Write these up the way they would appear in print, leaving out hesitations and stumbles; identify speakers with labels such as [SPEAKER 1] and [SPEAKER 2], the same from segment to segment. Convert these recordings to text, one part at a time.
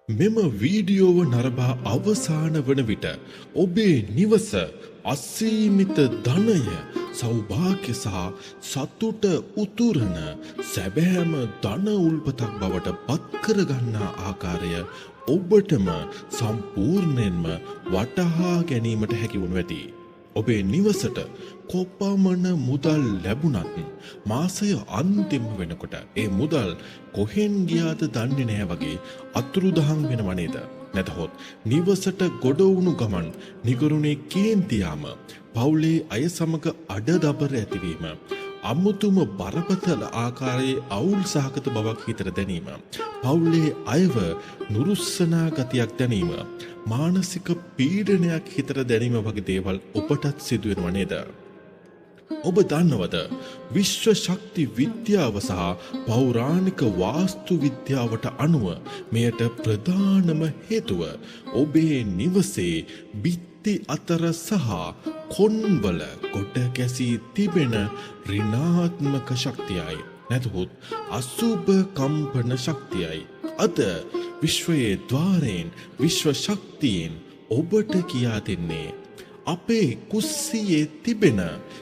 [SPEAKER 1] මෙම වීඩියෝව නරඹා අවසාන වන විට ඔබේ නිවස අසීමිත ධනය, සෞභාග්‍ය සහ සතුට උතුරන සැබෑම ධන උල්පතක් බවට පත් කරගන්නා ආකාරය ඔබටම සම්පූර්ණයෙන්ම වටහා ගැනීමට හැකි වනු ඇති. ඔබේ නිවසට කොපමණ මුදල් ලැබුණත් මාසය අන්තිම වෙනකොට ඒ මුදල් කොහෙන් ගියාද දන්නේ නැහැ වගේ අතුරුදහන් වෙනව නේද? නැතහොත් නිවසට ගොඩ වුණු ගමන් නිගරුණේ කේන්තියාම, පවුලේ අය සමග අඩදබර ඇතිවීම, අමුතුම බරපතල ආකාරයේ අවුල් සහගත බවක් හිතට දැනීම, පවුලේ අයව නුරුස්සනා ගතියක් දැනීම, මානසික පීඩනයක් හිතට දැනීම වගේ දේවල් ඔබටත් සිදුවෙනව නේද? ඔබ දන්නවද විශ්ව ශක්ති විද්‍යාව සහ පෞරාණික වාස්තු විද්‍යාවට අනුව මෙයට ප්‍රධානම හේතුව ඔබේ නිවසේ බිත්ති අතර සහ කොන්වල ගොඩ ගැසී තිබෙන ඍණාත්මක ශක්තියයි. නැතහොත් අසුභ කම්පන ශක්තියයි. අද විශ්වයේ ద్వාරයෙන් විශ්ව ශක්තියෙන් ඔබට කියා දෙන්නේ අපේ කුස්සියේ තිබෙන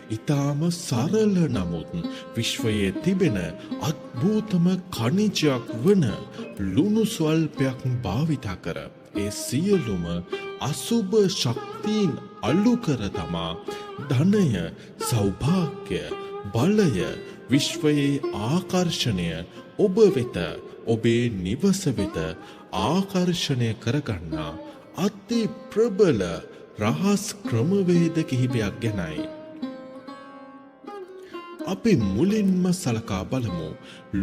[SPEAKER 1] ඊටාම සරල නමුත් විශ්වයේ තිබෙන අద్භූතම ඛනිජයක් වන ලුණු ස්වල්පයක් භාවිතා කර ඒ සියලුම අසුභ ශක්තීන් අලු කර තමා ධනය, සෞභාග්‍ය, බලය, විශ්වයේ ආකර්ෂණය ඔබ වෙත, ඔබේ නිවස වෙත ආකර්ෂණය කරගන්නා අති ප්‍රබල රහස් ක්‍රමවේද කිහිපයක් ගැනයි. අපි මුලින්ම සලකා බලමු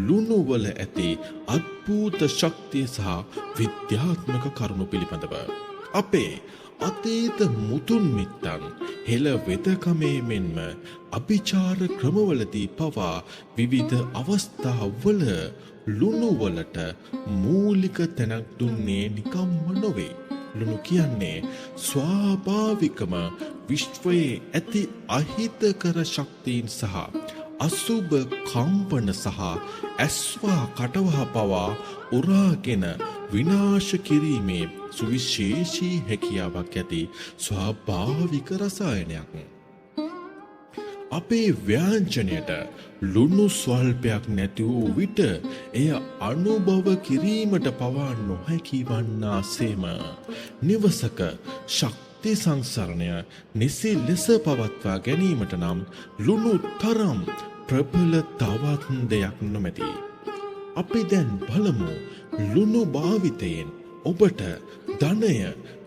[SPEAKER 1] ලුණු වල ඇති අద్භූත ශක්තිය සහ විද්‍යාත්මක කරුණු පිළිබඳව. අපේ අතීත මුතුන් මිත්තන් හෙළ වෙදකමේ මෙන්ම අභිචාර ක්‍රමවලදී පවා විවිධ අවස්ථාවල ලුණු වලට මූලික තැනක් දුන්නේ නිකම්ම නොවේ. ලුණු කියන්නේ ස්වාභාවිකම විශ්වයේ ඇති අහිතකර ශක්තීන් සහ අසුභ කම්පන සහ ඇස්වා කටවහ පවා උරාගෙන විනාශ කිරීමේ සුවිශේෂී හැකියාවක් ඇති ස්වාභාවික රසායනයක්. අපේ ව්‍යංජනයට ලුණු ස්වල්පයක් නැති වූ විට එය අනුභව කිරීමට පවා නොහැකි වන්නාසේම නිවසක ශක්ති සංසරණය නිසි ලෙස පවත්වා ගැනීමට නම් ලුණු තරම් ප්‍රබල තවත් දෙයක් නොමැති. අපි දැන් බලමු ලුණු භාවිතයෙන් ඔබට ධනය,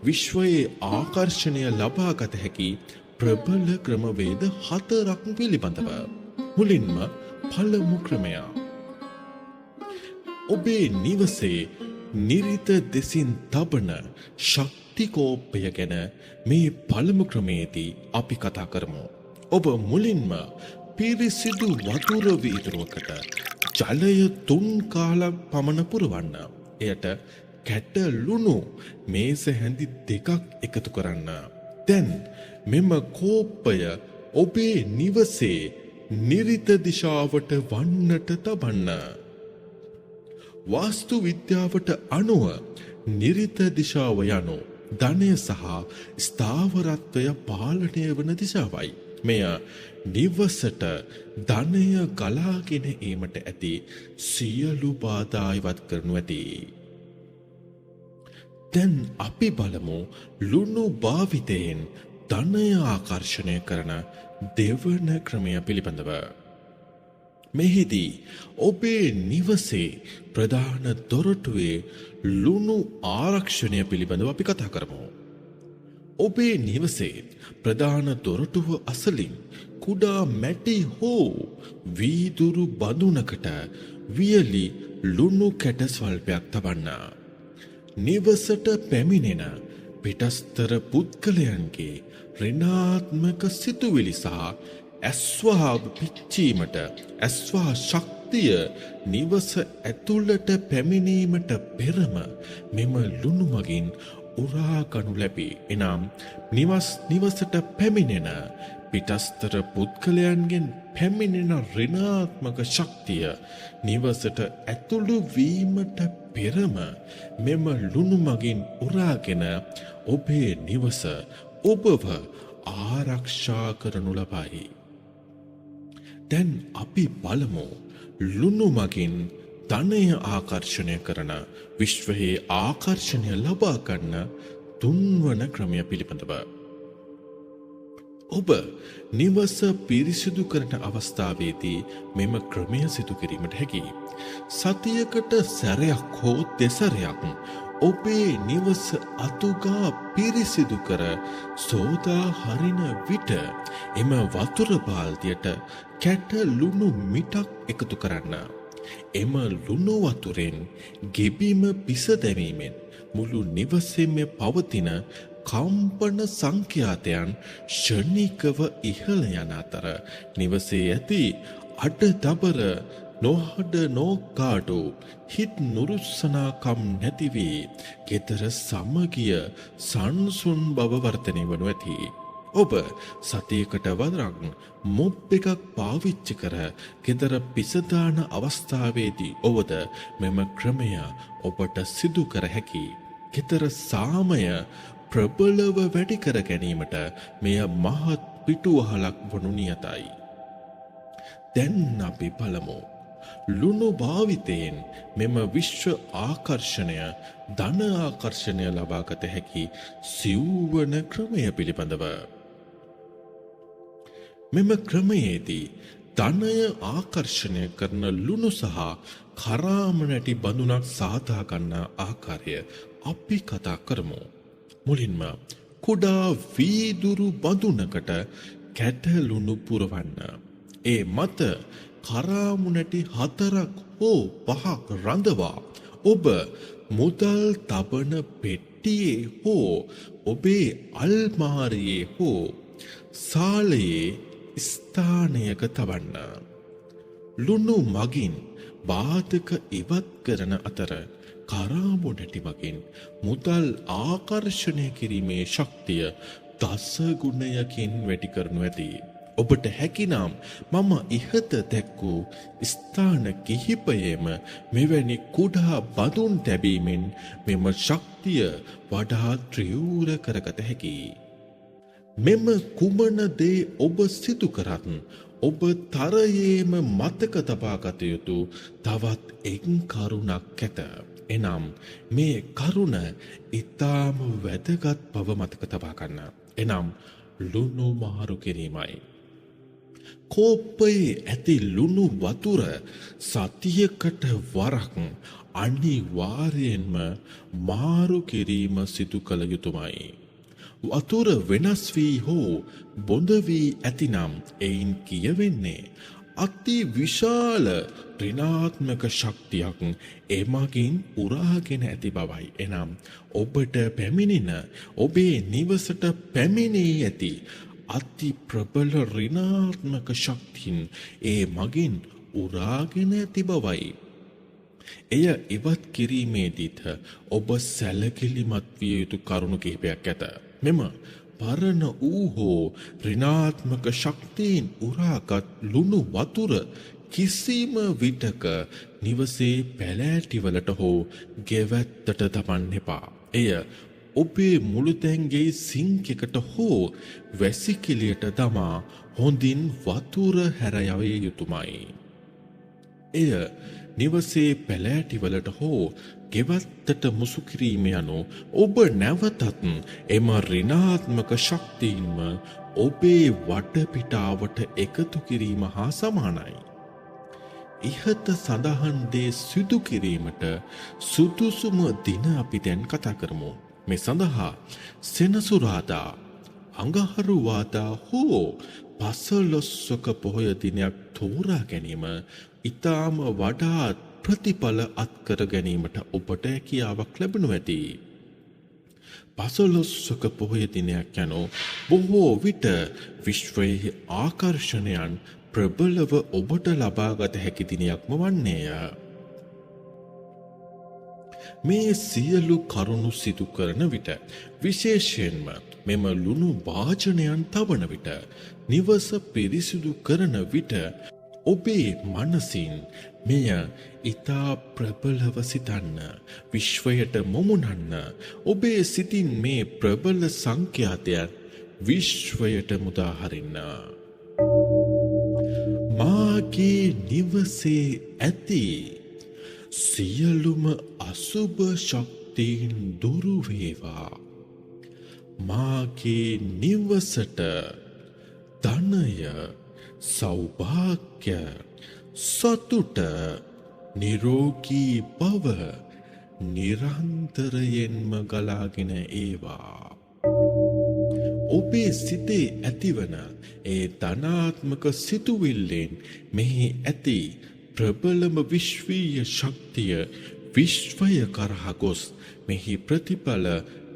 [SPEAKER 1] විශ්වයේ ආකර්ෂණය ලබාගත හැකි ප්‍රබල ක්‍රමවේද හතරක් පිළිබඳව. මුලින්ම පළමු ක්‍රමය. ඔබේ නිවසේ නිරිත දෙසින් තබන ශක්ති කෝප්පය ගැන මේ පළමු ක්‍රමයේදී අපි කතා කරමු. ඔබ මුලින්ම පිරිසිදු වතුර වීදුරුවකට ජලය 3 කාලක් පමණ පුරවන්න. එයට කැට ලුණු මේස හැඳි 2ක් එකතු කරන්න. දැන් මෙම කෝප්පය ඔබේ නිවසේ නිරිත දිශාවට වන්නට තබන්න. වාස්තු විද්‍යාවට අනුව නිරිත දිශාව යනු ධනය සහ ස්ථාවරත්වය පාලනය වන දිශාවයි. මෙය නිවසට ධනය ගලාගෙන ඒමට ඇති සියලු බාධා ඉවත් කරනු ඇති. දැන් අපි බලමු ලුණු භාවිතයෙන් ධනය ආකර්ෂණය කරන දෙවන ක්‍රමය පිළිබඳව. මෙහිදී ඔබේ නිවසේ ප්‍රධාන දොරටුවේ ලුණු ආරක්ෂණය පිළිබඳව අපි කතා කරමු. ඔබේ නිවසේ ප්‍රධාන දොරටුව අසලින් කුඩා මැටි හෝ වීදුරු බඳුනකට වියලි ලුණු කැට ස්වල්පයක් තබන්න. නිවසට පැමිණෙන පිටස්තර පුද්ගලයන්ගේ ඍණාත්මක සිතුවිලි සහ ඇස්වා පිච්චීමට ඇස්වා ශක්තිය නිවස ඇතුළට පැමිණීමට පෙරම මෙම ලුණු මගින් උරා ගනු ලැබේ. එනම් නිවසට පැමිණෙන පිටස්තර පුද්ගලයන්ගෙන් පැමිණෙන ඍණාත්මක ශක්තිය නිවසට ඇතුළු වීමට පෙරම මෙම ලුණු මගින් උරාගෙන ඔබේ නිවස ඔබව ආරක්ෂා කරනු ලබයි. දැන් අපි බලමු ලුණු මගින් ධනය ආකර්ෂණය කරන විශ්වයේ ආකර්ෂණය ලබා ගන්න තුන්වන ක්‍රමය පිළිබඳව. ඔබ නිවස පිරිසිදු කරන අවස්ථාවේදී මෙම ක්‍රමය සිදු කිරීමට හැකියි. සතියකට සැරයක් හෝ දෙසරයක් ඔබේ නිවස අතුගා පිරිසිදු කර සෝදා හරින විට එම වතුර බාල්දියට කැට ලුණු මිටක් එකතු කරන්න. එම ලුණු වතුරෙන් ගෙබිම පිස දැමීමෙන් මුළු නිවසේම පවතින කම්පන සංඛ්‍යාතයන් ක්ෂණිකව ඉහළ යන අතර නිවසේ ඇති අඩදබර නොහඩ නොකාඩු හිත් නුරුස්සනාකම් නැති වී ගෙදර සමගිය සංසුන් බව වර්ධනය වනු ඇති. ඔබ සතියකට වරක් මොප් එකක් පාවිච්චි කර ගෙදර පිසදාන අවස්ථාවේදී ඔවද මෙම ක්‍රමය ඔබට සිදු කර හැකි. ගෙදර සාමය ප්‍රබලව වැඩි කර ගැනීමට මෙය මහත් පිටුවහලක් වනු නියතයි. දැන් අපි බලමු ලුණු භාවිතයෙන් මෙම විශ්ව ආකර්ෂණය ධන ආකර්ෂණය ලබාගත හැකි සිව්වන ක්‍රමය පිළිබඳව. මෙම ක්‍රමයේදී ධනය ආකර්ෂණය කරන ලුණු සහ කරාම නැටි බඳුනක් සාදා ගන්නා ආකාරය අපි කතා කරමු. මුලින්ම කුඩා වීදුරු බඳුනකට කැට ලුණු පුරවන්න. ඒ මත කරාමු නැටි 4 හෝ 5ක් රඳවා ඔබ මුදල් තබන පෙට්ටියේ හෝ ඔබේ අල්මාරියේ හෝ සාලයේ ස්ථානයක තබන්න. ලුණු මගින් බාධක ඉවත් කරන අතර කරාමු නැටි මගින් මුදල් ආකර්ෂණය කිරීමේ ශක්තිය දස ගුණයකින් වැඩි කරනු ඇති. ඔබට හැකිනම් මම ඉහත දැක් වූ ස්ථාන කිහිපයේම මෙවැනි කුඩා බඳුන් තැබීමෙන් මෙම ශක්තිය වඩා ත්‍රිව්‍ර කරගත හැකියි. මෙම කුමන දේ ඔබ සිදු කරත් ඔබ තරයේම මතක තබාගත යුතු තවත් එක් කරුණක් ඇත. එනම් මේ කරුණ ඉතාම වැදගත් බව මතක තබා ගන්න. එනම් ලුණු මාරු කිරීමයි. කෝප්පයේ ඇති ලුණු වතුර සතියකට වරක් අනිවාර්යයෙන්ම මාරු කිරීම සිදු කළ යුතුමයි. වතුර වෙනස් වී හෝ බොඳ වී ඇතිනම් එයින් කියවෙන්නේ අති විශාල ඍණාත්මක ශක්තියක් එමගින් උරාගෙන ඇති බවයි. එනම් ඔබට පැමිණෙන ඔබේ නිවසට පැමිණී ඇති අති ප්‍රබල ඍණාත්මක ශක්තින් ඒ මගින් උරාගෙන ඇති බවයි. එය ඉවත් කිරීමේදීත් ඔබ සැලකිලිමත් විය යුතු කරුණු කිහිපයක් ඇත. මෙම පරණ වූ හෝ ඍණාත්මක ශක්තියින් උරාගත් ලුණු වතුර කිසිම විටක නිවසේ පැලෑටිවලට හෝ ගෙවැත්තට දමන්න එපා. එය ඔබේ මුළුතැන්ගේ සිංක් එකට හෝ වැසිකිළියට දමා හොඳින් වතුර හැර යවිය යුතුමයි. එය නිවසේ පැලෑටිවලට හෝ ගෙවත්තට මුසු කිරීම යනු ඔබ නැවතත් එම ඍණාත්මක ශක්තියින්ම ඔබේ වටපිටාවට එකතු කිරීම හා සමානයි. ඉහත සඳහන් දේ සිදු කිරීමට සුදුසුම දින අපි දැන් කතා කරමු. මේ සඳහා සෙනසුරාදා, අඟහරුවාදා හෝ පසළොස්වක පොහොය දිනයක් තෝරා ගැනීම ඉතාම වඩාත් ප්‍රතිඵල අත්කර ගැනීමට ඔබට හැකියාවක් ලැබෙනු ඇති. පසළොස්වක පොහොය දිනයක් යනු බොහෝ විට විශ්වයේ ආකර්ෂණයන් ප්‍රබලව ඔබට ලබාගත හැකි දිනයක්ම වන්නේය. මේ සියලු කරුණු සිදු කරන විට විශේෂයෙන්ම මෙම ලුණු භාජනයන් තබන විට නිවස පිරිසිදු කරන විට ඔබේ මනසින් මෙය ඉතා ප්‍රබලව සිතන්න, විශ්වයට මුමුණන්න. ඔබේ සිතින් මේ ප්‍රබල සංඛ්‍යාතයන් විශ්වයට මුදා හරින්න. මාගේ නිවසේ ඇති සියලුම අසුභ ශක්තීන් දුරු වේවා. මාගේ නිවසට ධනය, සෞභාග්‍ය, සතුට, නිරෝගී බව නිරන්තරයෙන්ම ගලාගෙන ඒවා. ඔබේ සිතේ ඇතිවන ඒ ධනාත්මක සිතුවිල්ලෙන් මෙහි ඇති ප්‍රබලම විශ්වීය ශක්තිය විශ්වය කරහා ගොස් මෙහි ප්‍රතිඵල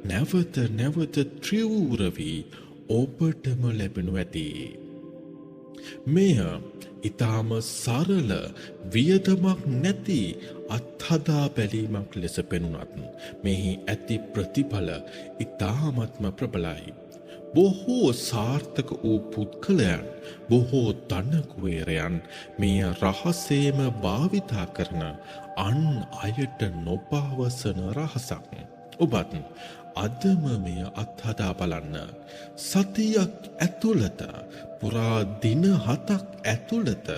[SPEAKER 1] නැවත නැවත ත්‍රිවුර වී ඔබටම ලැබෙනු ඇති. මෙය ඉතාම සරල වියදමක් නැති අත්හදා බැලීමක් ලෙස පෙනුනත් මෙහි ඇති ප්‍රතිඵල ඉතාමත්ම ප්‍රබලයි. බොහෝ සාර්ථක වූ පුද්ගලයන්, බොහෝ ධනකුවේරයන් මෙය රහසේම භාවිතා කරන අන් අයට නොපවසන රහසක්. ඔබත් අදම මෙය අත්හදා බලන්න. සතියක් ඇතුළත, පුරා දින 7ක් ඇතුළත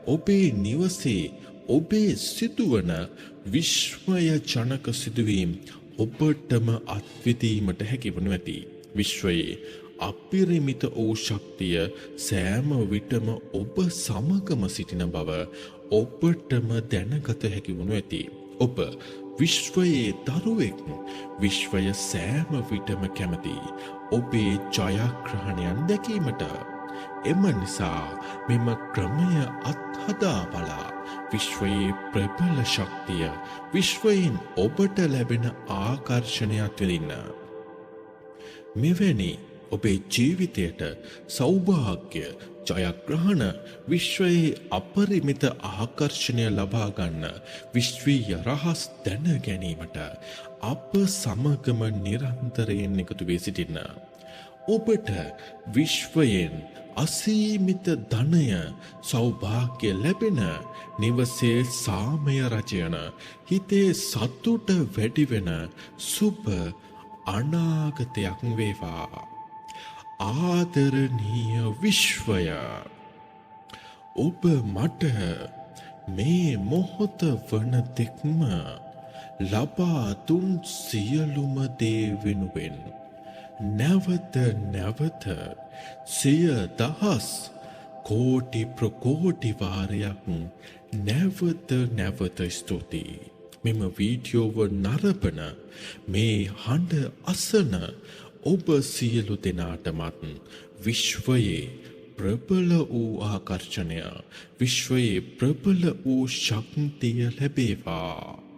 [SPEAKER 1] ඔබේ නිවසේ ඔබේ සිදුවන විස්මය ජනක සිදුවීම් ඔබටම අත්විඳීමට හැකිවනු ඇති. විශ්වයේ අපිරිමිත වූ ශක්තිය සෑම විටම ඔබ සමගම සිටින බව ඔබටම දැනගත හැකිවනු ඇති. ඔබ විශ්වයේ දරුවෙක්. විශ්වය සෑම විටම කැමති ඔබේ ජයග්‍රහණයන් දැකීමට. එම නිසා මෙම ක්‍රමය අත්හදා බලා විශ්වයේ ප්‍රබල ශක්තිය විශ්වයෙන් ඔබට ලැබෙන ආකර්ෂණයක් විඳින්න. මෙවැනි ඔබේ ජීවිතයට සෞභාග්‍ය, ජයග්‍රහණ, විශ්වයේ අපරිමිත ආකර්ෂණය ලබා ගන්න විශ්වීය රහස් දැන ගැනීමට අප සමගම නිරන්තරයෙන් එකතු වී සිටින්න. ඔබට විශ්වයෙන් අසීමිත ධනය, සෞභාග්‍ය ලැබෙන, නිවසේ සාමය රජයන, හිතේ සතුට වැඩි වෙන සුබ අනාගතයක් වේවා. ආදරණීය විශ්වය, ඔබ මට මේ මොහොත වන තෙක්ම ලබා දුන් සියලුම දේ වෙනුවෙන් නැවත නැවත සිය දහස් කෝටි ප්‍රකෝටි වාරයක් නැවත නැවත ස්තුතියි. මෙම වීඩියෝව නරඹන, මේ හඬ අසන ඔබ සියලු දෙනාටමත් විශ්වයේ ප්‍රබල වූ ආකර්ෂණය, විශ්වයේ ප්‍රබල වූ ශක්තිය ලැබේවා.